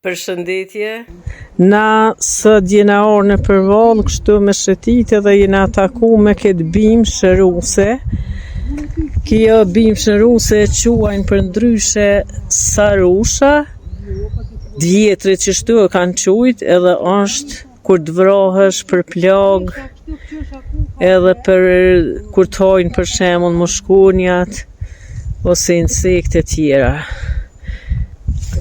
Përshëndetje. Na sot jena ardhë në Përvallë kështu me shëtit edhe jena taku me këtë bimë shëruse. Kjo bimë shëruse e quajnë përndryshe sarusha. T'vjetrit qështu e kanë qujt edhe është kur të vrahesh për plagë edhe për kur të hajnë për shembull mushkonjat ose insekte tjera.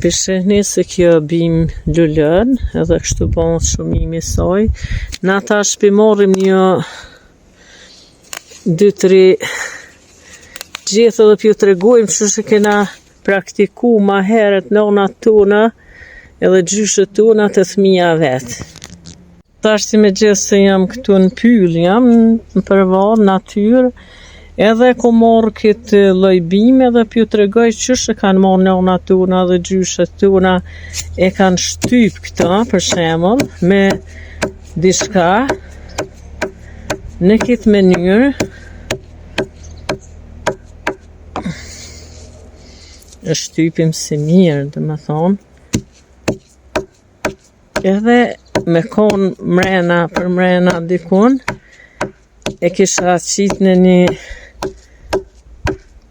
Pe shihni se kjo bimë lulon edhe kështu bëhet shumimi i saj. Na tash pi marrim një dy tri gjethe edhe p'ju tregojmë qysh e kena praktiku ma herët nonat tona edhe gjyshet tona te fëmija vet. Tashti megjithëse jam këtu në pyll, jam në Përvallë, natyrë, edhe kom marrë këtë lloj bime edhe p'ju tregoj qysh e kanë marrë nonat tona dhe gjyshet tona e kanë shtyp këta, për shembull, me diçka në këtë mënyrë e shtypim si mirë, domethonë. Edhe me kon mrena për mrena dikun, e kisha qitë në një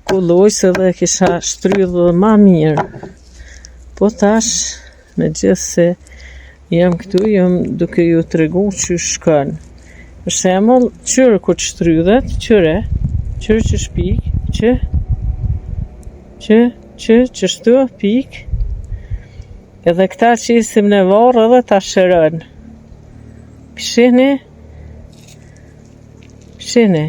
kullojs edhe e kisha shtrydh dhe ma mirë. Po tash, megjithëse jam këtu, jam duke ju tregu qysh shkon. Për shembull, qyre kur të shtrydhet, qyre, qyre që shpik, që, që, që, qështu, pik, Edhe këta qesim në varr edhe ta shëron. Shihni? Shihni?